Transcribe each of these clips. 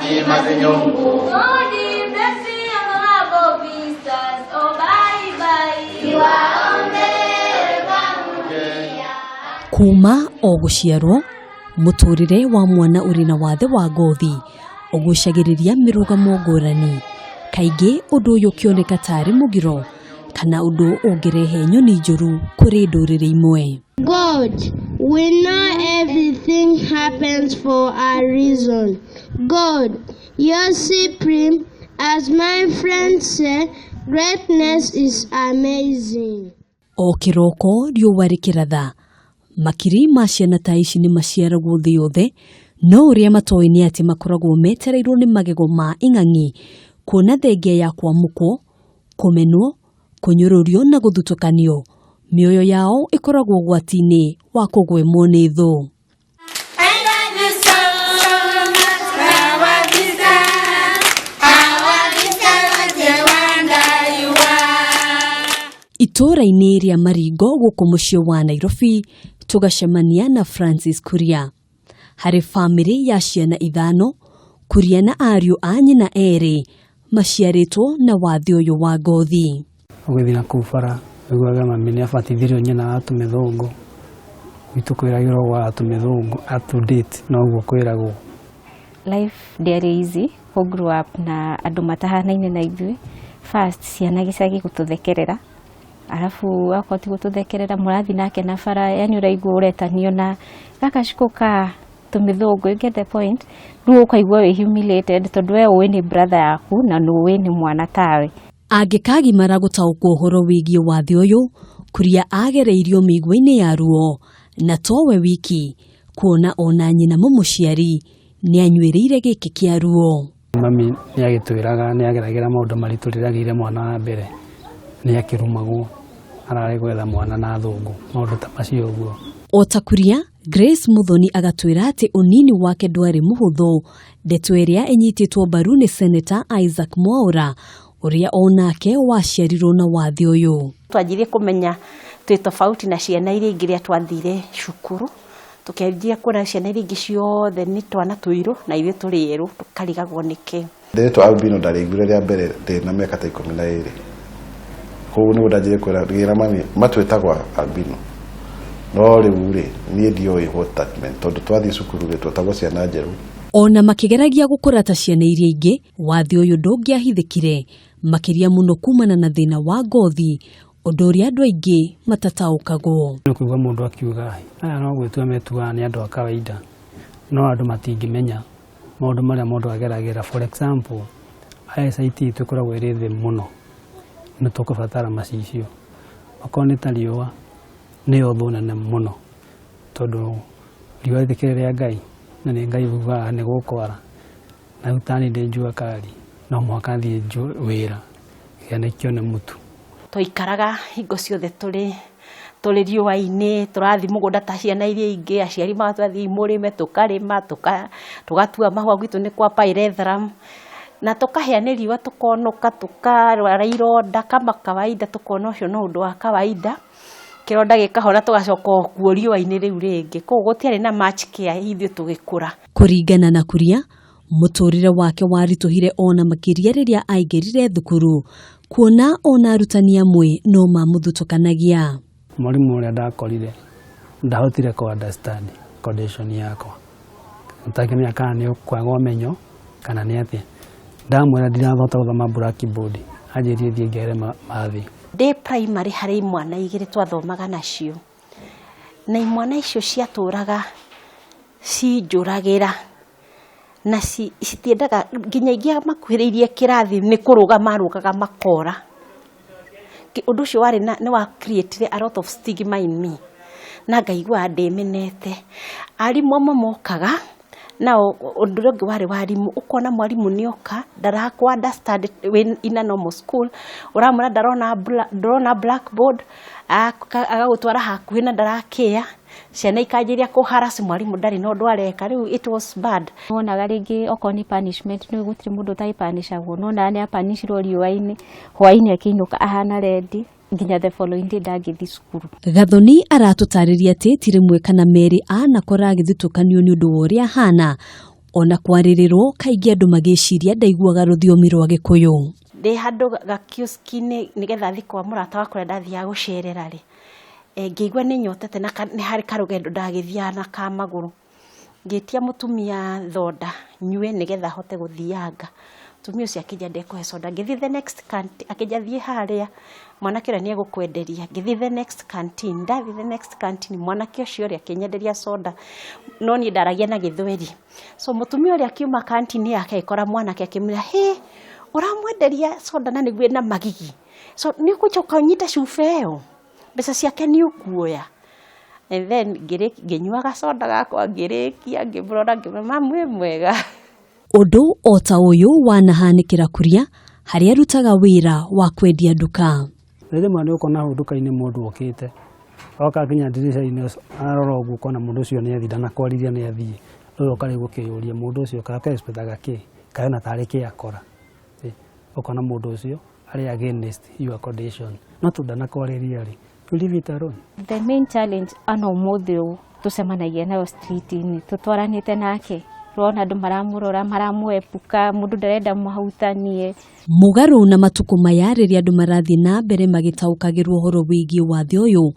God bless you, our visitors. Oh, bye bye. Kuma o gũciarwo, mũtũrĩre wa mwana ũrĩ na wathe wa ngothi ũgucagĩrĩria mĩrũgamo ngũrani. Kaingĩ ũndũ ũyũ ũkĩoneka tarĩ mũgiro kana ũndũ ũngĩrehe nyoni njũru kũrĩ ndũrĩrĩ imwe. God, we know everything happens for a reason. God, you're supreme. As my friends say, greatness is amazing. O kĩroko riũa rĩkĩratha, makiri ma ciana ta ici nĩ maciaragwo thĩ yothe, no ũrĩa matoĩ nĩ atĩ makoragwo metereirwo nĩ magego ma ing'ang'i kuona thengia ya kwamũkwo, kũmenwo, kũnyũrũrio na gũthutũkanio, mĩoyo yao ĩkoragwo ũgwati-inĩ wa kũgwemwo nĩ thũ. I love you so much, our visa. Our visa, what a wonder you are. Itũũra-inĩ rĩa Maringo gũkũ mũciĩ wa Nairobi, tũgacemania na Francis Kuria. Harĩ bamĩrĩ ya ciana ithano, Kuria na ariũ a nyina erĩ maciarĩtwo na wathe ũyũ wa ngothi. Ũgĩthiĩ na kũu bara ũiguaga mami nĩ abatithirio nyina wa tũmĩthũngũ. Gwitũ kwĩragĩrwo gwa tũmĩthũngũ up to date noguo kwĩragwo. Life ndĩarĩ easy kũ grow up na andũ matahanaine na ithuĩ. First, ciana gĩcagi gũtũthekerera, arabu akorwo ti gũtũthekerera, mũrathiĩ nake na bara, yani ũraigua ũretanio na gaka cikũ ka tũmĩthũngũ, you get the point. Rĩu ũkaigua wĩ humiliated tondũ we ũĩ nĩ brother yaku na nĩ ũĩ nĩ mwana tawe. Angĩkagimara gũtaũkwo ũhoro wĩgiĩ wathe ũyũ, Kuria agereirio mĩigua-inĩ ya ruo na towe wiki, kuona ona nyina mũmũciari nĩ anyuĩrĩire gĩkĩ kĩa ruo. Mami nĩ agĩtwĩraga nĩ ageragĩra maũndũ maritũ rĩrĩa agĩire mwana wa mbere, nĩ akĩrumagwo ararĩ gwetha mwana na athũngũ, maũndũ ta macio ũguo. O ta Kuria, Grace Muthoni agatwĩra atĩ ũnini wake ndwarĩ mũhũthũ, ndeto ĩrĩa ĩnyitĩtwo mbaru nĩ Seneta Isaac Mwaura ũrĩa onake waciarirwo na wathe ũyũ. Twanjirie kũmenya twĩ tofauti na ciana iria ingĩ rĩrĩa twathire cukuru, tũkĩanjia kuona ciana iria ingĩ ciothe nĩ twana tũirũ na ithuĩ tũrĩ erũ, tũkarigagwo nĩkĩ. Rĩtwa albino ndarĩiguire rĩa mbere ndĩ na mĩaka ta 12. Koguo nĩguo ndanjirie kwĩra ngĩra mami matwĩtagwo albino, no rĩu rĩ, niĩ ndioĩ what that meant, tondũ twathiĩ cukuru rĩ, twetagwo ciana njerũ. Ona makĩgeragia gũkũra ta ciana iria ingĩ, wathe ũyũ ndũngĩahithĩkire, makĩria mũno kumana na thĩna wa ngothi, ũndũ ũrĩa andũ aingĩ matataũkagwo. Nĩ kũigua mũndũ akiuga aya no gwĩtua metuaga nĩ andũ a kawaida, no andũ matingĩmenya maũndũ marĩa mũndũ ageragĩra. For example, eyesight itũ ĩkoragwo ĩrĩ thĩ mũno, nĩ tũkũbatara macicio. Okorwo nĩ ta riũa, nĩyo thũ nene mũno, tondũ riũa rĩtikĩrĩ rĩa Ngai, na nĩ Ngai ugaga nĩ gũkwara. Na rĩu tani ndĩ jua kali, no mũhaka thiĩ wĩra kĩana kĩone mũtu. Twaikaraga hingo ciothe tũrĩ riũa-inĩ, tũrathiĩ mũgũnda ta ciana iria ingĩ, aciari magatwĩra mũrĩme, tũkarĩma, tũgatua mahũa, gwitũ nĩ kwa pyrethrum, na tũkahĩa nĩ riũa, tũkonũka, tũkarwara ironda kama kawaida, tũkona ũcio no ũndũ wa kawaida. Kĩronda gĩkahona, tũgacoka o kuo riũa-inĩ rĩu rĩngĩ. Koguo gũtiarĩ na much care ithuĩ tũgĩkũra. Kũringana na Kuria, mũtũrĩre wake waritũhire ona makĩria rĩrĩa aingĩrire thukuru, kuona ona arutani amwe no mamũthutũkanagia. Mwarimũ ũrĩa ndakorire ndahotire kũ understand condition yakwa, ũtakĩmenya kana nĩ kwaga ũmenyo kana nĩ atĩa. Ndamwĩra ndirahota gũthoma blackboard, anjĩrire thiĩ ngere mathi. Ndĩ primary harĩ imwana igĩrĩ twathomaga nacio, na imwana icio ciatũraga cinjũragĩra na citiendaga nginya ingĩamakuhĩrĩirie kĩrathi, nĩ kũrũga marũgaga makora. Ũndũ ũcio warĩ na nĩ wa create a lot of stigma in me, na ngaigua ndĩmenete. Arimũ amwe mokaga nao, ũndũ ũrĩa ũngĩ warĩ wa arimũ, ũkona mwarimũ nĩ oka ndarakũ understand wĩ in a normal school, ũramwĩra ndarona blackboard, agagũtwara hakuhĩ na ndarakĩa, ciana ikanjĩria kũ harass mwarimũ, ndarĩ na ũndũ areka. Rĩu it was bad. Wonaga rĩngĩ okorwo nĩ punishment, nĩ gũtirĩ mũndũ ũtarĩ punishagwo, no na nĩ apanishirwo riũa-inĩ, hwaĩ-inĩ akĩinũka ahana red nginya the following day ndangĩthiĩ cukuru. Gathoni aratũtarĩria atĩ ti rĩmwe kana merĩ anakora agĩthutũkanio nĩ ũndũ wa ũrĩa ahana. Ona kwarĩrĩrwo kaingĩ andũ magĩciria ndaiguaga rũthiomi rwa Gĩkũyũ. Ndĩ handũ gakioski-inĩ nĩgetha thiĩ kwa mũrata wakwa ũrĩa ndathiaga gũcerera rĩ, ngĩigua nĩ nyotete na nĩ harĩ karũgendo ndagĩthiaga na ka magũrũ. Ngĩtia mũtumia thonda nyue nĩgetha hote gũthianga. Mũtumia ũcio akĩnjĩra ndekũhe soda. Ngĩthiĩ the next canteen, akĩnjĩra thiĩ harĩa mwanake ũrĩa nĩ egũkwenderia. Ngĩthiĩ the next canteen, ndathiĩ the next canteen mwanake ũcio rĩ akĩnyenderia soda, no niĩ ndaragia na Gĩthweri. So mũtumia ũrĩa akiuma canteen yake agĩkora mwanake akĩmwĩra, hĩ ũramwenderia soda na nĩguo ĩna magigi, so nĩ ũgũcoka ũnyite cuba ĩyo, mbeca ciake nĩ ũkuoya. And then ngĩnyua gacoda gakwa, ngĩrĩkia, ngĩmũrora, ngĩmwĩra mamu wĩ mwega. Ũndũ o ta ũyũ wanahanĩkĩra Kuria harĩa arutaga wĩra wa kwendia nduka. Rĩmwe nĩ ũkona hau nduka-inĩ mũndũ okĩte oka nginya ndirica-inĩ arora ũguo ũkona mũndũ ũcio nĩ athiĩ, ndanakwaririe nĩ athiĩ. Rĩu ũkarigwo ũkĩyũria mũndũ ũcio kana expectaga kĩ, kana ona tarĩ kĩ akora. Ũkona mũndũ ũcio arĩ against your condition, no tondũ ndanakwarĩria rĩ, you leave it alone. The main challenge ana ũmũthĩ ũyũ tũcemanagia nayo street-inĩ tũtwaranĩte nake, ũrona andũ maramũrora, maramũepuka, mũndũ ndarenda mahutanie. Mũgarũ na matukũ maya rĩrĩa andũ marathiĩ na mbere magĩtaũkagĩrwo ũhoro wĩgiĩ wathe ũyũ,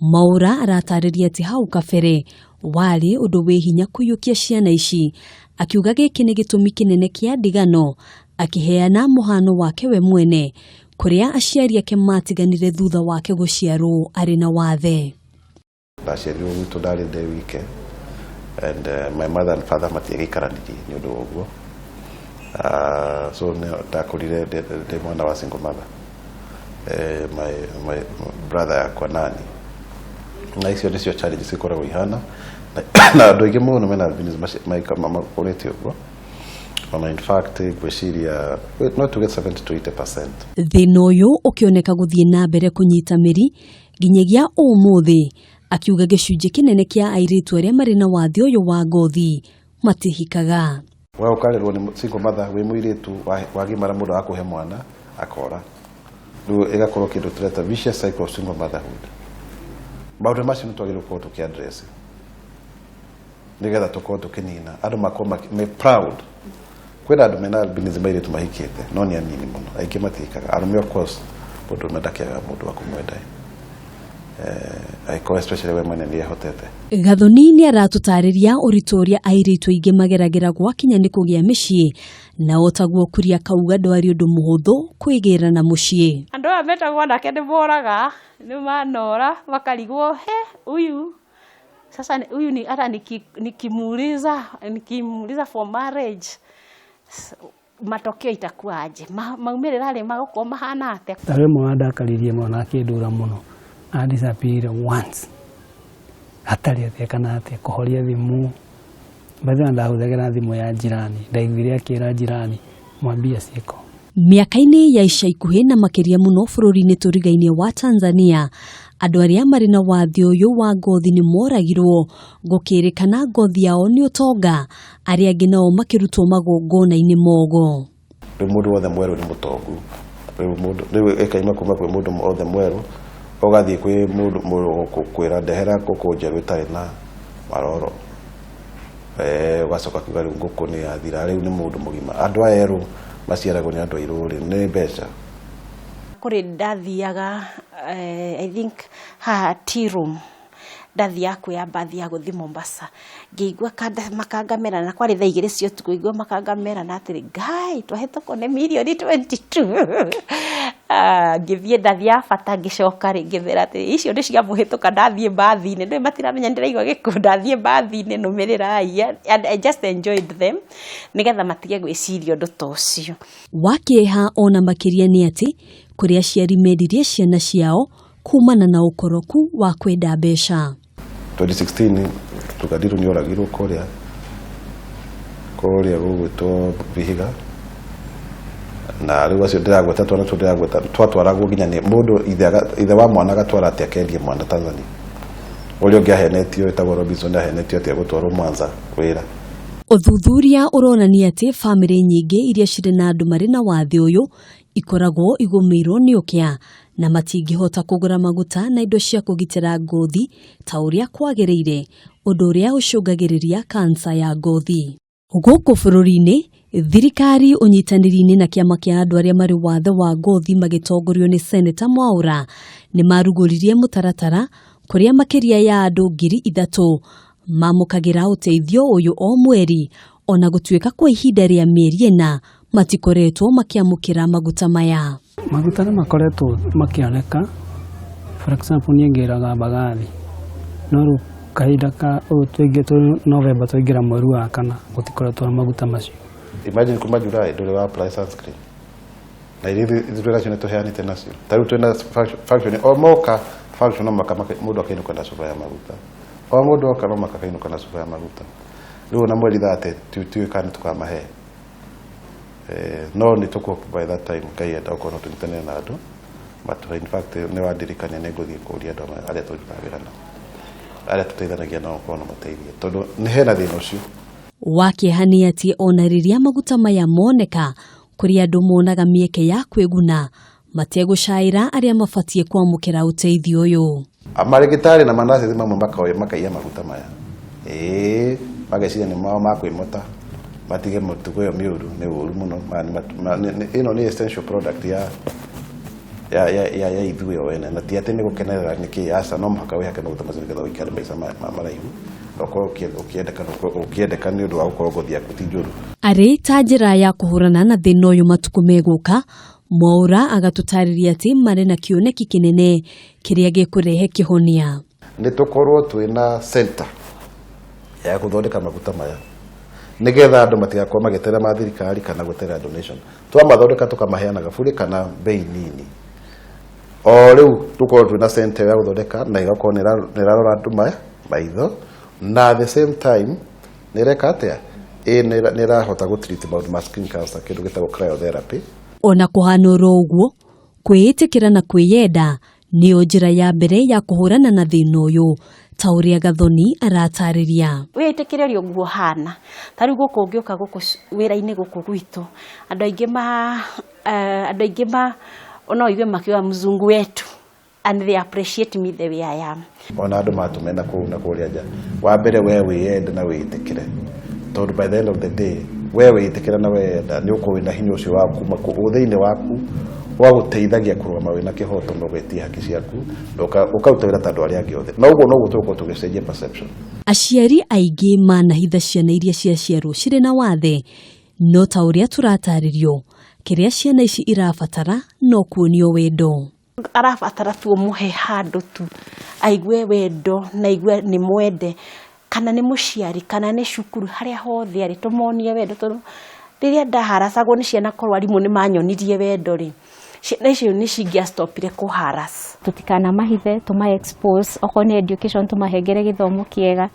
Mwaũra aratarĩria atĩ hau kabere warĩ ũndũ wĩ hinya kũiyũkia ciana ici, akiuga gĩkĩ nĩ gĩtũmi kĩnene kĩa ndigano, akĩheana mũhano wake we mwene kũrĩa aciari ake matiganire thutha wake gũciarwo arĩ na wathe. Ndaciarirwo gwitũ ndarĩ ndĩ wike and my mother and father matiagĩikaranirie nĩ ũndũ wa ũguo. So ndakũrire ndĩ mwana wa single mother. My brother yakwa nani na icio nĩcio challenges cikoragwo ihana na andũ aingĩ mũno mena albinism makũrĩte ũguo. Ona in fact ngwĩciria no tuge 70 to 80%. Thĩna ũyũ ũkĩoneka gũthiĩ na mbere kũnyita mĩri nginyagia ũmũthĩ, akiuga gĩcunjĩ kĩnene kĩa airĩtu arĩa marĩ na wathe ũyũ wa ngothi matihikaga. We ũkarerwo nĩ single mother wĩ mũirĩtu wagimara mũndũ akũhe mwana akora, rĩu ĩgakorwo kĩndũ tũreta vicious cycle of single motherhood. Maũndũ macio nĩ twagĩrĩirwo gũkorwo tũkĩ address nĩgetha tũkorwo tũkĩnina andũ makorwo me proud. Kwĩna andũ mena albinism airĩtu mahikĩte no nĩ anini mũno, aingĩ matihikaga. Arũme of course mũndũ ũrũme ndakĩagaga mũndũ wa kũmwenda, angĩkorwo especially we mwene nĩ ehotete. Gathoni nĩ aratũtarĩria ũritũ ũrĩa airĩtu aingĩ mageragĩra gwakinya nĩ kũgĩa mĩciĩ, na o taguo Kuria akauga ndwarĩ ũndũ mũhũthũ kwĩgĩra na mũciĩ. Andũ aya metagwo anake nĩ moraga, nĩ manora makarigwo he huyu sasa huyu ni hata nikimuuliza for marriage matokeo itakuwa aje, maumĩrĩra rĩ magũkorwo mahana atĩa. Ta rĩmwe wandakaririe mũno na akĩndũra mũno, a disappear once hatarĩ atĩa kana atĩa, kũhoria thimũ. By the way ndahũthagĩra thimũ ya jirani, ndaiguire akĩra jirani mwambie ciĩko. Mĩaka-inĩ ya ica ikuhĩ na makĩria mũno bũrũri-inĩ tũrigainie wa Tanzania, andũ arĩa marĩ na wathe ũyũ wa ngothi nĩ moragirwo gũkĩrĩkana ngothi yao nĩ ũtonga, arĩa angĩ nao makĩrutwo magongona-inĩ mogo. Rĩu mũndũ wothe mwerũ nĩ mũtongu, rĩu mũndũ rĩu ĩkaima kuma kwĩ mũndũ wothe mwerũ ũgathiĩ kwĩ mũndũ kwĩra ndehera ngũkũ njerũ ĩtarĩ na maroro, ũgacoka kuga rĩu ngũkũ nĩ yathira, rĩu nĩ mũndũ mũgima. Andũ aya erũ maciaragwo nĩ andũ airũ rĩ, nĩ mbeca. Kũrĩ ndathiaga, I think haha tea room ndathiaga kuoya mbathi ya gũthiĩ Mombasa, ngĩigua makanga merana, kwarĩ thaa 2 cia ũtukũ, ngĩigua makanga merana atĩrĩ, Ngai twahĩtũkwo nĩ mirioni 22. Ngĩthiĩ ndathiaga bata, ngĩcoka rĩ ngĩmera atĩrĩ, icio nĩ cia mũhĩtũka, ndathiĩ mbathi-inĩ, ndũĩ matiramenya ndĩraigua gĩkuũ, ndathiĩ mbathi-inĩ nũmĩrĩrai. And I just enjoyed them nĩgetha matige gwĩciria ũndũ ta ũcio. Wa kĩeha ona makĩria nĩ atĩ kũrĩ aciari mendirie ciana ciao kumana na ũkoroku wa kwenda mbeca. 2016 Tugadiru nĩ oragirwo kũrĩa gũgwĩtwo Vihiga, na rĩu acio ndĩragweta twana tũu ndĩragweta twatwaragwo nginya nĩ mũndũ ithe wa mwana agatwara atĩ akendie mwana Tanzania. Ũrĩa ũngĩ ahenetio wĩtagwo Robinson ahenetio atĩ egũtwarwo Mwanza wĩra. Ũthuthuria ũronania atĩ bamĩrĩ nyingĩ iria cirĩ na andũ marĩ na wathe ũyũ ikoragwo igũmĩirwo nĩ ũkĩa na matingĩhota kũgũra maguta na indo cia kũgitĩra ngothi ta ũrĩa kwagĩrĩire, ũndũ ũrĩa ũcũngagĩrĩria kansa ya ngothi. Gũkũ bũrũri-inĩ, thirikari ũnyitanĩri-inĩ na kĩama kĩa andũ arĩa marĩ wathe wa ngothi magĩtongorio nĩ Seneta Mwaũra nĩ marugũririe mũtaratara kũrĩa makĩria ya andũ 3,000 mamũkagĩra ũteithio ũyũ o mweri, ona gũtuĩka kwa ihinda rĩa mĩeri 4 matikoretwo makĩamũkĩra maguta maya. Maguta nĩ makoretwo makĩoneka. For example, niĩ ngĩraga Mbagathi, no rĩu kahinda ka ũyũ tũingĩ tũ November twaingĩra mweri wa kana gũtikoretwo na maguta macio. Imagine kuma July ndũrĩ wa apply sunscreen na ithuĩ twĩ nacio nĩ tũheanĩte nacio. Ta rĩu twĩna function o moka function no maka mũndũ akainũka na cuba ya maguta, o mũndũ oka no maka akainũka na cuba ya maguta. Rĩu ona mweri 30 tiũĩ kana nĩ tũkamahe, no nĩ tũkũ by that time Ngai enda okorwo no tũnyitanĩre na andũ matũhe. In fact, nĩ wandirikania nĩ ngũthiĩ kũria andũ arĩa tũrutaga wĩra nao, arĩa tũteithanagia nao, okorwo no mateithie, tondũ nĩ hena thĩna ũcio. Wa kĩeha nĩ atĩ ona rĩrĩa maguta maya moneka, kũrĩ andũ monaga mĩeke ya kwĩguna mategũcaĩra arĩa mabatiĩ kwamũkĩra ũteithio ũyũ. Marĩgĩtarĩ na manaci mamwe makaiya maguta maya, ĩĩ, mageciria nĩ mao makwĩmota matige mũtugo ĩyo mĩũru. Nĩ ũru mũno. Ĩno nĩ essential product ya ithuĩ o ene, na ti atĩ nĩ gũkenerera nĩ kĩ, aca. No mũhaka wĩhake maguta macio nĩgetha ũikare maica maraihu na ũkorwo ũkĩendeka nĩ ũndũ wa gũkorwo ngothi yaku ti njũru. Arĩ ta njĩra ya kũhũrana na thĩna ũyũ matukũ megũka, Mwaũra agatũtarĩria atĩ marĩ na kĩoneki kĩnene kĩrĩa gĩkũrehe kĩhonia. Nĩ tũkorwo twĩna center ya gũthondeka maguta maya nĩgetha andũ matigakorwo magĩeterera ma thirikari kana gweterera donation. Twamathondeka tũkamaheanaga bure kana bei nini. O rĩu tũkorwo twĩna center ya gũthondeka na ĩgakorwo nĩ ĩrarora andũ maya maitho, na at the same time nĩ ĩreka atĩa, ĩ nĩ ĩrahota gũ treat maũndũ ma skin cancer, kĩndũ gĩtagwo cryotherapy. Ona kũhana oro ũguo, kwĩĩtĩkĩra na kwĩyenda nĩyo njĩra ya mbere ya kũhũrana na thĩna ũyũ, ta ũrĩa Gathoni aratarĩria. Wĩtĩkĩre ũrĩa ũguo hana. Ta rĩu gũkũ ũngĩũka gũkũ wĩra-inĩ gũkũ gwitũ, andũ aingĩ ma no ũigue makiuga mzungu wetu, and they appreciate me the way I am. Ona andũ matũmena kũu na kũrĩa nja, wa mbere we wĩyende na wĩĩtĩkĩre, tondũ by the end of the day we wĩĩtĩkĩra na weyenda nĩ ũkorwo wĩna hinya ũcio wa kuma thĩinĩ waku wa gũteithagia kũrũgama wĩna kĩhoto na ũgetia haki ciaku na ũkaruta wĩra ta andũ arĩa angĩ othe, na ũguo noguo tũgũkorwo tũgĩcenjia perception. Aciari aingĩ manahitha ciana iria ciaciarwo cirĩ na wathe, no ta ũrĩa tũratarĩrio, kĩrĩa ciana ici irabatara no kuonio wendo. Arabatara tu ũmũhe handũ tu aigue wendo na aigue nĩ mwende, kana nĩ mũciari kana nĩ cukuru, harĩa hothe arĩ tũmonie wendo, tondũ rĩrĩa ndaharacagwo nĩ ciana, korwo arimũ nĩ manyonirie wendo rĩ, ciana icio nĩ cingĩastopire kũharas. Tũtikanamahithe, tũma expose. Okorwo nĩ education, tũmahengere gĩthomo kĩega,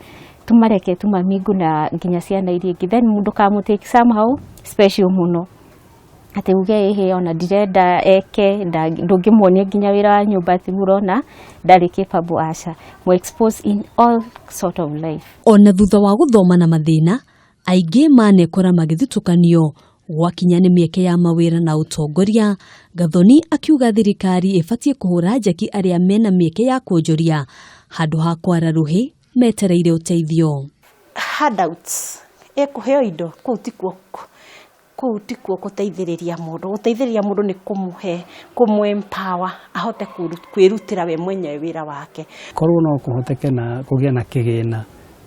tũmareke tũmamingu na nginya ciana iria ingĩ. Then ndũkamũ somehow special mũno atĩ uge ĩhĩ ona ndirenda eke ndũngĩmuonia nginya wĩra wa nyũmba atĩ ũrona ndarĩ capable. Aca, mo expose in all sort of life. Ona thutha wa gũthoma na mathĩna, aingĩ manekora magĩthutũkanio gwakinya nĩ mĩeke ya mawĩra na ũtongoria. Gathoni akiuga thirikari ĩbatiĩ kũhũra njeki arĩa mena mĩeke ya kuonjoria handũ ha kwara rũhĩ metereire ũteithio. Handouts, ĩkũheo indo kũu tikuo, kũu tikuo gũteithĩrĩria mũndũ. Gũteithĩrĩria mũndũ nĩ kũmũhe, kũmũ empower ahote kwĩrutĩra we mwenyewe wĩra wake. Korwo no kũhoteke na kũgĩa na kĩgĩna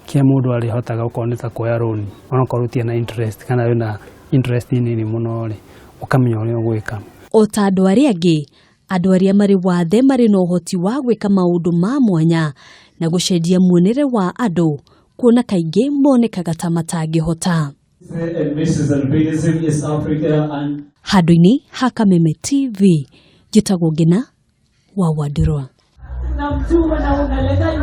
kĩa mũndũ arĩhotaga okorwo nĩ ta kuoya rũni, onakorwo ũtirĩ na interest kana wĩna interest nini mũno rĩ, ũkamenya ũrĩa ũgwĩka. O ta andũ arĩa angĩ, andũ arĩa marĩ wathe marĩ na ũhoti wa gwĩka maũndũ ma mwanya na gũcenjia muonere wa andũ, kuona kaingĩ monekaga ta matangĩhota. And Mrs. Albinism East Africa and Handũ-inĩ ha Kameme TV, njĩtagwo Ngina wa Wandirwa. Unamtuma na unaleta